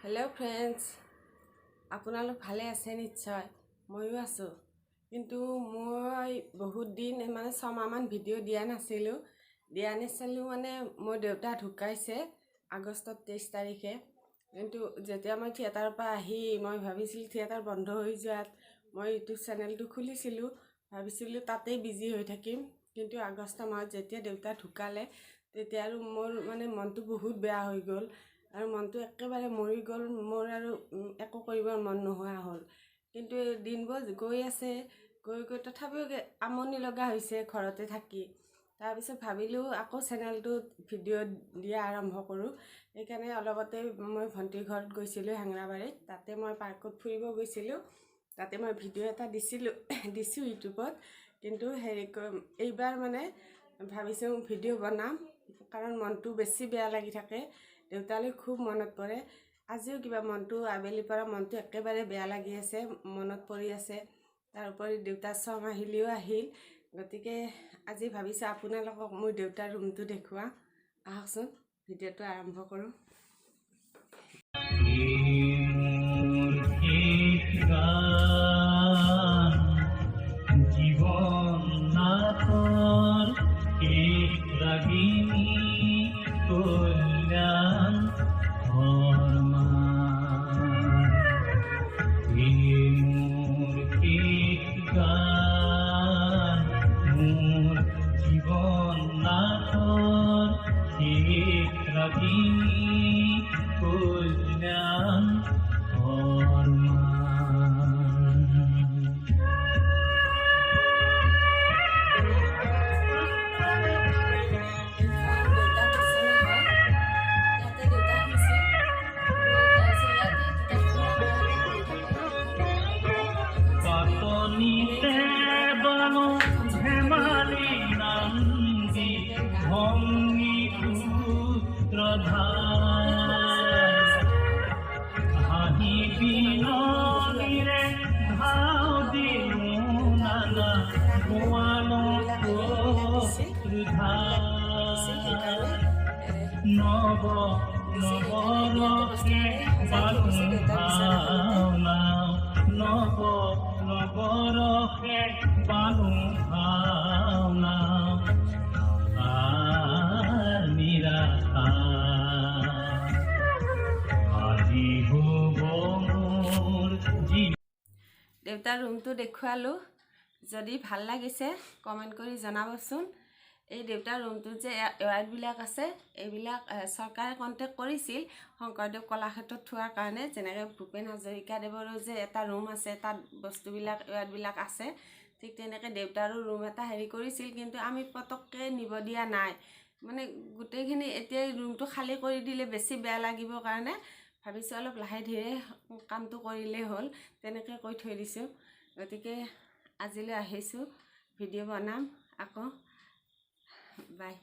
Hello' friends, আপোনালোক ভালে আছে নিশ্চয়। ময়ো আছোঁ। কিন্তু মই বহুত দিন, মানে 6 মাহমান ভিডিঅ' দিয়া নাছিলোঁ। দিয়া নাছিলোঁ মানে মোৰ দেউতা ঢুকাইছে আগষ্টত 23 তাৰিখে। কিন্তু যেতিয়া মই থিয়েটাৰৰ পৰা আহি, মই ভাবিছিলোঁ, থিয়েটাৰ বন্ধ হৈ যোৱাত মই ইউটিউব চেনেলটো খুলিছিলোঁ, ভাবিছিলোঁ তাতেই বিজি হৈ থাকিম। কিন্তু আগষ্ট মাহত যেতিয়া দেউতা ঢুকালে, তেতিয়া আৰু মোৰ মানে মনটো বহুত বেয়া হৈ গ'ল আৰু মনটো একেবাৰে মৰি গ'ল মোৰ আৰু একো কৰিবৰ মন নোহোৱা হ'ল। কিন্তু দিনবোৰ গৈ আছে, গৈ গৈ তথাপিও আমনি লগা হৈছে ঘৰতে থাকি। তাৰপিছত ভাবিলোঁ আকৌ চেনেলটোত ভিডিঅ' দিয়া আৰম্ভ কৰোঁ। সেইকাৰণে অলপতে মই ভণ্টিৰ ঘৰত গৈছিলোঁ হেঙেৰাবাৰীত। তাতে মই পাৰ্কত ফুৰিব গৈছিলোঁ। তাতে মই ভিডিঅ' এটা দিছিলোঁ, দিছোঁ ইউটিউবত। কিন্তু হেৰি, এইবাৰ মানে ভাবিছোঁ ভিডিঅ' বনাম, কাৰণ মনটো বেছি বেয়া লাগি থাকে। দেউতালৈ খুব মনত পৰে। আজিও কিবা মনটো, আবেলিৰ পৰা মনটো একেবাৰে বেয়া লাগি আছে, মনত পৰি আছে। তাৰোপৰি দেউতাৰ ছমাহিলিও আহিল। গতিকে আজি ভাবিছোঁ আপোনালোকক মোৰ দেউতাৰ ৰুমটো দেখুৱাম। আহকচোন, ভিডিঅ'টো আৰম্ভ কৰোঁ। মোৰ শেষ গান, জীৱন নাটৰ শেষ ৰাগিনী, কল্যাণ ফৰমান। এ মোৰ শেষ গান, মোৰ জীৱন নাটৰ শেষ ৰাগিনী, কল্যাণ ফৰমান। এইখন দেউতাৰ বিচনা হয়। ইয়াতে দেউতা শুইছিল। তাৰপিছত ইয়াতে কিতাপখন ইয়াতে পঢ়ি থাকে। এইখন চকী। পাতনিতে বানো ধেমালি নান্দি ভঙ্গি সূত্ৰধাৰ, হাঁহি বিননিৰে ভাও দিলো নানা গোৱালত। সেইকাৰণে নৱ নৱৰসে বানো ভাওনা, নৱ নৱৰসে বানো ভাওনা, আৰ নিৰাশা আজি হ'ব মোৰ জীৱ। দেউতাৰ ৰুমটো দেখুৱালোঁ। যদি ভাল লাগিছে, কমেণ্ট কৰি জনাবচোন। এই দেউতাৰ ৰুমটোত যে ৱায়াৰবিলাক আছে, এইবিলাক চৰকাৰে কণ্টেক্ট কৰিছিল শংকৰদেৱ কলাক্ষেত্ৰত থোৱাৰ কাৰণে। যেনেকৈ ভূপেন হাজৰিকাদেৱৰো যে এটা ৰুম আছে, তাত বস্তুবিলাক, ৱায়াৰবিলাক আছে, ঠিক তেনেকৈ দেউতাৰো ৰুম এটা হেৰি কৰিছিল। কিন্তু আমি পটককৈ নিব দিয়া নাই। মানে গোটেইখিনি এতিয়াই ৰুমটো খালী কৰি দিলে বেছি বেয়া লাগিবৰ কাৰণে ভাবিছোঁ অলপ লাহে ধীৰে কামটো কৰিলেই হ'ল, তেনেকৈ কৈ থৈ দিছোঁ। গতিকে আজিলৈ আহিছোঁ, ভিডিঅ' বনাম আকৌ। বাই।